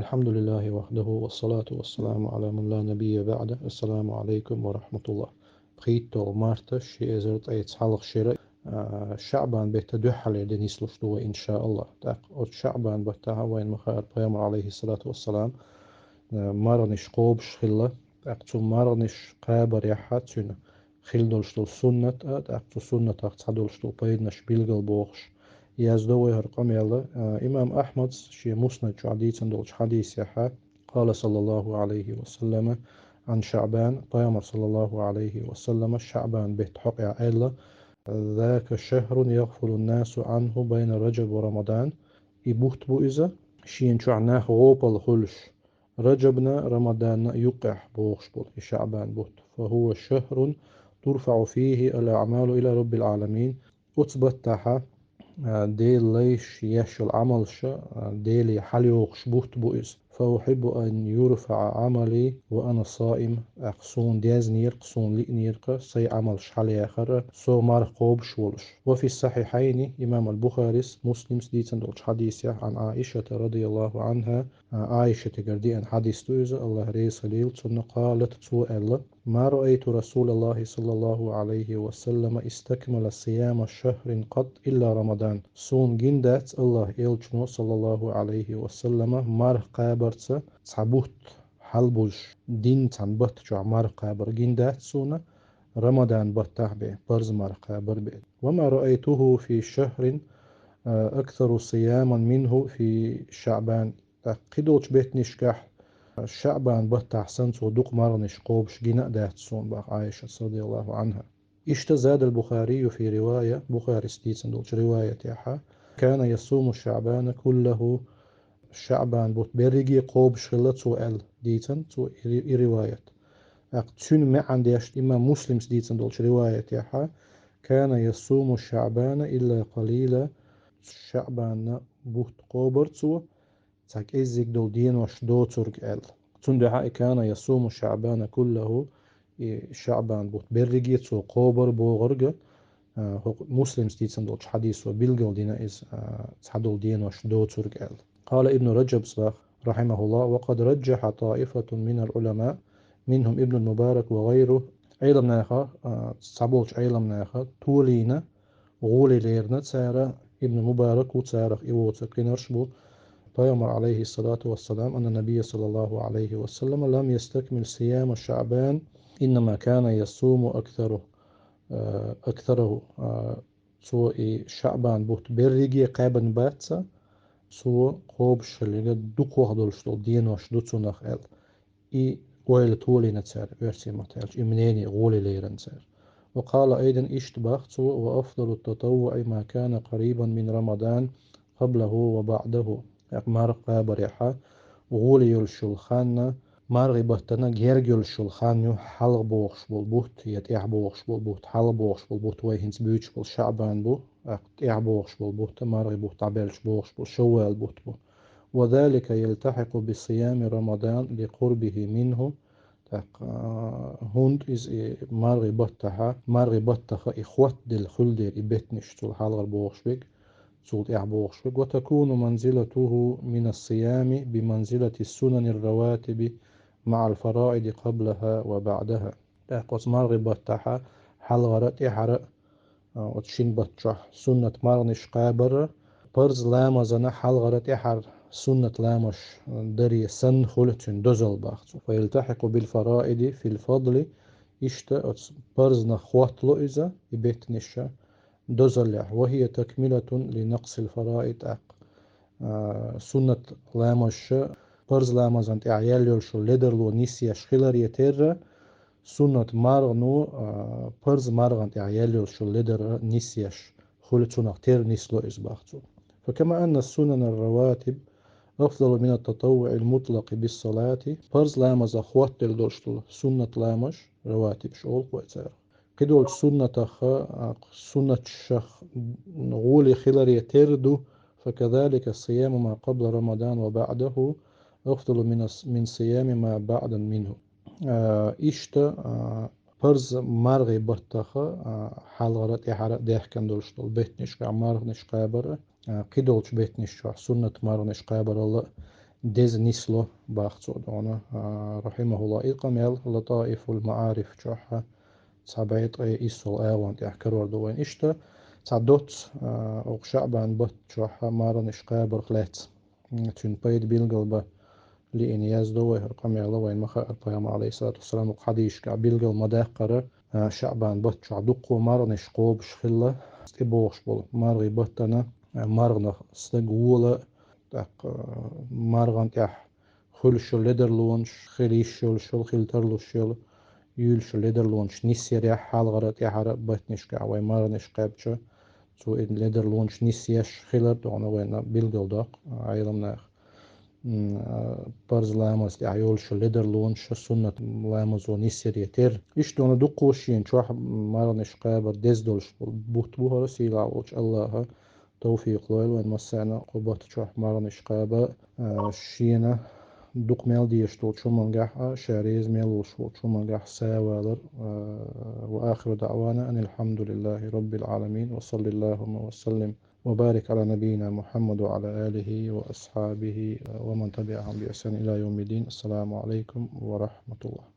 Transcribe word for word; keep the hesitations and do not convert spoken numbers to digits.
الحمد لله وحده والصلاة والسلام على من لا نبي بعده. السلام عليكم ورحمة الله. ПхийтталгӀа марта, ши эзар ткъаь цхьалгӀа шера, а, ШаӀбан бетта дуьххьалера де нислуш ду вай, иншааллахӀ. ТӀаккха оцу ШаӀбан баттахьа вайна ма хаара Пайхамар, алейхиссалату вассалам, а, маргӀанаш кхобуш хилла. ТӀаккха цу маргӀанаш кхабарехьа цуьнан хила долуш долу суннат а, тӀаккха цу суннатах цхьадолуш долу пайданаш билгал бохуш, яздо вай хӀара къамел а. Имам Ахьмада шен Муснад чохь дийцина долчу хьадисехьа, قال صلى الله عليه وسلم عن شعبان, Пайхамар, саллаллаху алейхи ва саллама, ШаӀбан бетта хьокъехь аьлла: ذاك شهر يغفل الناس عنه بين رجب ورمضان. И бутт бу иза, шена чохь нах гӀопал хуьлуш, Раджабна, Рамаданна юккъехь бохуш болу и ШаӀбан бутт. فهو شهر ترفع فيه الأعمال إلى رب العالمين. Оцу баттахьа, а, Делан лайш еш йолу Ӏамалша, а, Деле хьалайохуш бутт бу иза. فأحب أن يرفع عملي وأنا صائم. ТӀаккха суна дезнера-кх, суна лиънера-кх сайн Ӏамалш хьалаяхар, со марха кхобуш волуш. وفي الصحيحين, имам аль-Бухарис, Муслимс дийцина долчу хьадисехь, عن عائشة رضي الله عنها, а, Ӏайшатигара деана хьадис ду иза, АллахӀ реза хуьлийла цунна, قالت, цо аьлла: ما رأيت رسول الله صلى الله عليه وسلم استكمل صيام شهر قط إلا رمضان. Суна гина дац АллахӀан элчано, саллаллаху алейхи ва саллама, марха кхабарца цхьа бутт хьалабузуш, дийнна цхьана батта чохь марха кхабар гина дац суна, Рамадан баттахь бен, парз марха кхабар бен. وما رأيته في شهر, а, أكثر صياما منه في شعبان. ТӀаккха кхидолчу беттанашкахь, ШаӀбан баттахь санна, цо дукха маргӀанаш кхобуш гина а дац суна, боху Ӏайшас, радияллаху Ӏанха. Иштта زاد البخاري في رواية, Бухарис дийцина долчу риваятехьа: كان يصوم شعبان كله, ШаӀбан бутт берриге кхобуш хилла цо аьлла, дийцина цо и, и риваят. ТӀаккха цуьнан маьӀна деш имам Муслимс дийцина долчу риваятехьа: كان يصوم شعبان إلا قليلا, ШаӀбанна бутт кхобар цо, цхьа кӀеззиг долу денош доцург аьлла. Цундела и كان يصوم شعبان كله, и ШаӀбан бутт берриге цо кхобар бохург, а, хӀокху Муслимс дийцина долчу хьадисо билгал дина иза, а, цхьадолу денош доцург аьлла. قال ابن رجب, رحمه الله: وقد رجح طائفة من العلماء منهم ابن المبارك وغيره. Ӏеламнаха, а, цхьаболчу Ӏеламнаха толийна, гӀоле лерина цара, Ибн Мубарак ву царах, и воцург къинарш бу, Пайхамар, алейхиссалату вассалам, أن النبي صلى الله عليه وسلم لم يستكمل صيام شعبان، إنما كان يصوم أكثره, а, أكثره, а, цо и ШаӀбан бутт берриге кхаьбна бац, цо кхобуш хилларг дукхох долуш долу денош ду цунах аьлла. И ойла толийна цара, оьрсийн маттахь аьлча, и мнение гӀоле лерина цара. وقال أيضا, иштта боху цо: وأفضل التطوع ما كان قريبا من رمضان قبله وبعده. ТӀаккха марха кхабарехьа гӀоле йолуш йолу хан, мархи баттана герга йолуш йолу хан ю, хьалха бохуш болу бутт я тӀаьхьа бохуш болу бутт. Хьалха бохуш болу бутт вай хӀинца буьйцуш болу ШаӀбан бу, тӀаккха тӀаьхьа бохуш болу бутт, мархи бутт дӀабаьлча бохуш болу Шаввал бутт бу. وذلك يلتحق بصيام رمضان لقربه منه. ТӀаккха, а, хӀунда иза и мархи баттахьа, мархи баттаха и хоттаделла хуьлу дера и беттанаш, цул хьалхара бохуш берг, цул тӀаьхьа бохуш берг. وتكون منزلته من الصيام بمنزلة السنن الرواتب مع الفرائض قبلها وبعدها. ТӀаккха оцу мархи баттахьа хьалхара, тӀаьхьара, а, оцу шина батта чохь суннат марханаш кхабар, парз ламазана хьалхара, тӀаьхьара суннат ламазаш даре санна хуьлу цуьнан дозалла, боху цо. فيلتحق بالفرائض في الفضل, иштта оцу парзанах хоттало иза, и беттанаш дозаллехь. وهي تكملة لنقص الفرائض, тӀаккха, а, суннат ламазаш парз ламазана тӀехь яьлла йолуш йолу ледарло нисъеш хиларе терра, суннат мархано, а, парз мархана тӀехь яьлла йолуш йолу ледар нисъеш хуьлу цунах, терра нисло иза, боху цо. فكما أن السنن الرواتب أفضل من التطوع المطلق بالصلاة, парз ламазах хоттаделла долуш долу суннат ламазаш, раватибаш олу-кх вай царах, кхидолчу суннатах, а, суннаташах гӀоле хиларе терра ду, فكذلك صيام ما قبل رمضان وبعده أفضل من الص-، من صيام ما بعد منه. А, иштта, а, парз мархи баттаха, а, хьалхара, тӀаьхьара даьхкина долуш долу беттанашкахь марханаш кхабар, а, кхидолчу беттанаш чохь суннат марханаш кхабарал а деза нисло бах цо дона, а, рахимахуллах. И къамел Латаифул Маариф чохь цхьа бӀе ткъе иссал агӀон тӀехь карор ду вайн. Иштта цхьа доц, а, окху Шаъбан бат чохь маргӀанаш кхабарх лаьцна. М, цуьнан пайда билгал бан лиъна яздо вай хӀара къамел, вайн ма хаъара, пайхамар, алейхиссалату вассалам, окху хьадийшкахь билгал ма даккхара, а, Шаъбан бат чохь дуккха маргӀанаш кхобуш хилла, тӀебогӀуш болу маргӀи баттана, а, маргӀанах стаг вола, тӀаккха, а, маргӀан тӀехь хуьлуш йолу ледарлонаш, хила йиш йолуш йолу, хила тарлуш йолу, юьйлуш йолу ледарлонаш нисъярехь, хьалхара, тӀаьхьара баттанашкахь вай маргӀанаш кхаьбча, цо и ледарлонаш нисъеш хилар дона вайна билгал доккху, а, Ӏеламнаха. М, а, парз ламаз тӀехь йолуш йолу ледарлонаш суннат ламазо нисъяре терра. Иштта дона дуккха шена чохь маргӀанаш кхабар деза долуш болу бутт бу хӀара, сийлахь волчу Аллаха тавфикъ лойла вайн массарна кху бат чохь маргӀанаш кхаба, а, шена дукха мел дезаш долчу хӀумангахь а, ша реза мел волуш волчу хӀумангахь а сов валар, а, ва ахиру даъвана анил хьамдулиллахи раббил Ӏаламин, ва саллиллахумма ва саллим ва барик Ӏала набийина Мухьаммад ва Ӏала алихи ва асхьабихи ва ман табиъахум би ихсан ила йовмиддин. Ассаламу Ӏалайкум ва рахматуллах.